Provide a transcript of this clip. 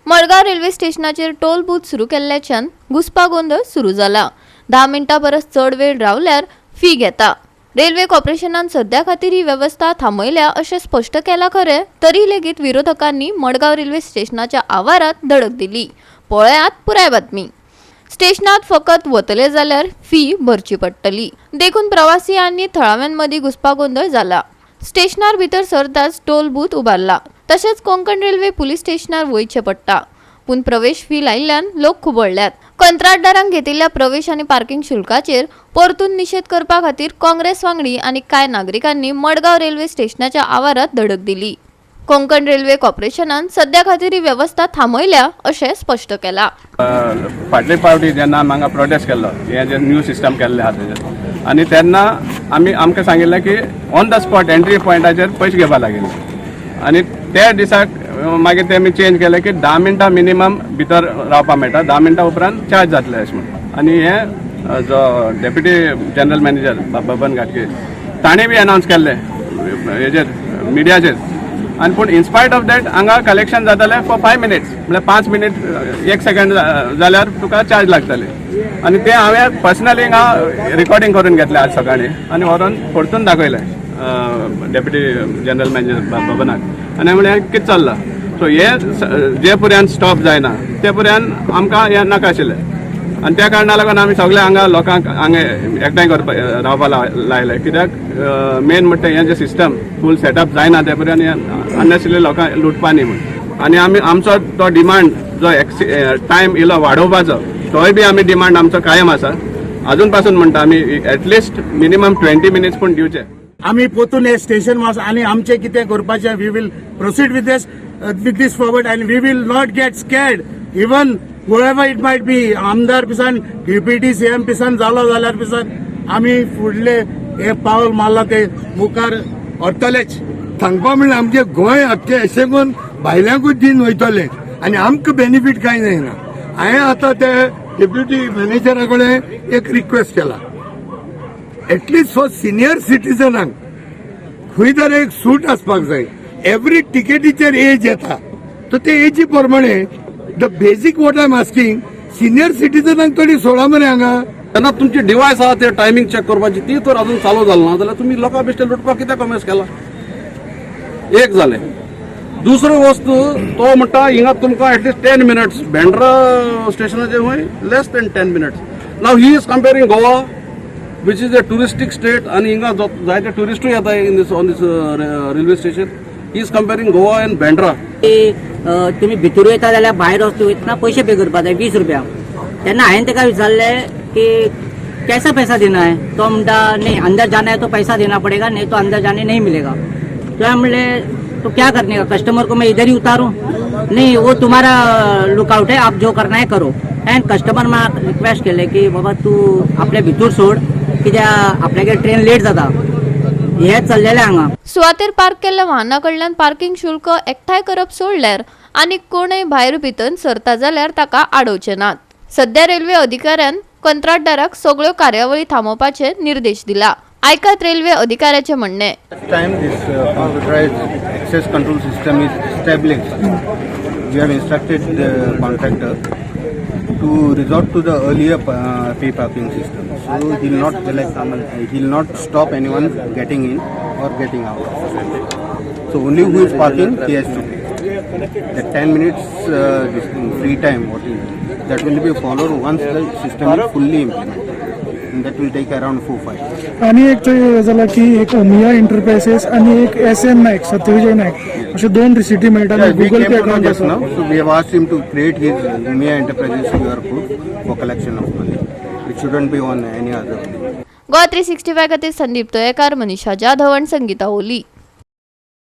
Madgaon railway स्टेशनाचेर toll booth सुरू केल्ल्याच्यान घुस्पागोंदळ सुरू जाला. 10 मिनटां परस चड वेळ रावल्यार फी घेता. रेल्वे कॉर्पोरेशनान सध्या खातीर ही वेवस्था थांबयल्या अशें स्पश्ट केलां खरें, तरी लेगीत विरोधकांनी मडगांव रेल्वे स्टेशनाच्या आवारात धडक दिली. पळयात पुराय बातमी. स्टेशनात फकत वतले जाल्यार फी भरची पडटली, देखून प्रवासी आनी थळाव्यांमदीं घुस्पागोंदळ जाला. स्टेशनार भितर सरताच टोल बूथ उबारला. तशेंच कोंकण रेल्वे पुलीस स्टेशनार वयचें पडटा, पूण प्रवेश फी लायिल्ल्यान लोक खुबळ्ळ्यात. कंत्राटदारांक घेतिल्ल्या प्रवेश आनी पार्किंग शुल्काचेर परतून निशेध करपा खातीर काँग्रेस वांगडी आनी कांय नागरिकांनी मडगांव रेल्वे स्टेशनाच्या आवारात धडक दिली. कोंकण रेल्वे कॉर्पोरेशनान सध्या खातीर ही वेवस्था थांबयल्या अशें स्पश्ट केलां. फाटले फावटी जेन्ना आमी हांगा प्रोटेस्ट केल्लो, हे जे न्यू सिस्टम केल्ले आहा तेजेर, आनी तेन्ना आमी आमकां सांगिल्लें की ऑन the spot entry पॉयंटाचेर पयशे घेवपा लागिल्ले. आनी त्या दिसाक मागीर ते आमी चेंज केलें की 10 मिनटां मिनिमम भितर रावपा मेळटा, 10 मिनटां उपरांत चार्ज जातले अशें म्हणून. आनी हे जो डेप्युटी जनरल मॅनेजर बबन घाटगे, ताणें बी अनावन्स केल्लें हेजेर, मिडियाचेर. आनी पूण इनस्पायट ऑफ that हांगा कलेक्शन जातालें फॉर 5 मिनिट्स, म्हळ्यार 5 मिनीट 1 सेकंड जाल्यार तुका चार्ज लागताले. आनी ते हांवें पर्सनली हांगा रिकॉर्डिंग करून घेतलें आज सकाळीं आनी व्हरोन परतून दाखयलें डेप्युटी जनरल मॅनेजर बबनाक. आनी म्हणलें, कितें चल्लां? सो हे जे पर्यंत स्टॉप जायना ते पर्यंत आमकां हें नाका आशिल्लें. आनी त्या कारणा लागून आमी सगळे हांगा लोकांक हांगा एकठांय करपा रावपा लायलें, कित्याक मेन म्हणटा हें जे सिस्टम फूल सेटअप जायना ते पर्यंत हें अननेसेसरी लोकांक लुटपा न्ही म्हूण. आनी आमी आमचो तो डिमांड जो टायम इलो वाडोवपाचो, तोय बी आमी डिमांड आमचो कायम आसा. अजून पासून म्हणटा आमी, एटलिस्ट मिनिमम 20 मिनिट्स पूण दिवचे. आमी पोतून हे स्टेशन वास आनी आमचें कितें करपाचें, we will proceed with this forward and we will not get scared, even whoever it might be. आमदार पिसान, डेप्युटी सीएम पिसान जालो जाल्यार पिसान, आमी फुडले हे पावल मारला ते मुखार व्हरतलेच. सांगपा म्हणल्यार आमचे गोंय आख्खें अशें करून भायल्यांकूच दिन वयतले आनी आमकां बेनिफीट कांय जायना. हांवें आतां ते डेप्युटी मॅनेजरा कडेन एक रिक्वेस्ट केला, एटलिस्ट फॉर सिनियर सिटीजनांक खंय तर एक सूट आसपाक जाय. एवरी टिकेटीचेर एज येता, तर ते एजी प्रमाणे, the basic what I am asking, senior सिटीजनांक तरी सोडा मरे हांगा. तेन्ना तुमची डिवायस आहा ते टायमिंग चेक करपाची, ती तर अजून चालू जाल ना जाल्यार तुमी लोकां बेश्टे लुटपाक कित्याक कॉमेस केला? एक जालें. दुसरो वस्तू, तो म्हणटा हिंगा तुमकां एटलिस्ट 10 मिनट्स, बेंड्रा स्टेशनाचेर खंय less than 10 minutes. Now he is comparing Goa, which is a touristic state, आनी हिंगा जायते ट्युरिस्टूय येता in this on this railway station. He is comparing Goa and Bandra. की तुमी भितर वयता जाल्यार भायर वयतना पयशे पे करपा जाय 20 रुपया. तेन्ना हांवें ताका विचारलें की कैसा पैसा देना है? तो म्हणटा, नहीं, अंदर जाना है तो पैसा देना पड़ेगा, नहीं तो अंदर जाने नहीं मिलेगा. तो हांवें म्हणलें, तो क्या करने का? कस्टमर को मैं इधर ही उतारूं? नहीं, वो तुम्हारा लुकआउट है, आप जो करना है करो. एंड कस्टमर म्हाका रिक्वेस्ट केले की बाबा, तूं आपल्या भितर सोड, कित्याक आपल्यागेर ट्रेन लेट जाता. हे चल्लेलें हांगा. सुवातेर पार्क केल्ल्या वाहना कडल्यान पार्किंग शुल्क एकठांय करप सोडल्यार आनी कोणय भायर भितर सरता जाल्यार ताका आडोवचे नात. सध्या रेल्वे अधिकाऱ्यान कंत्राटदाराक सगळ्यो कार्यावळी थांबोवपाचे निर्देश दिला. आयकात रेल्वे अधिकाऱ्याचे म्हणणे. Time this computerized access control system is established, we have instructed the contractor to resort to the earlier pay parking system. So he will not like he will not stop anyone getting in or getting out. So only who is parking, he has to pay. The 10 minutes this thing, free time, what is that, will be followed once the system is fully implemented. And that will take around 4 5. आणि एक थंय जाला की एक ओमिया एंटरप्रायसेस आणि एक S N Naik, Satyavijay Naik, अशे दोन रिसिटी मेळटा. Yeah, we Google came pay to know account just आसा. now, so we have asked him to create his Umia Enterprises QR code for collection of money. It shouldn't be on any other. Goa 365 खातीर संदीप तोयेकार, मनीषा जाधव आणि संगीता ओली.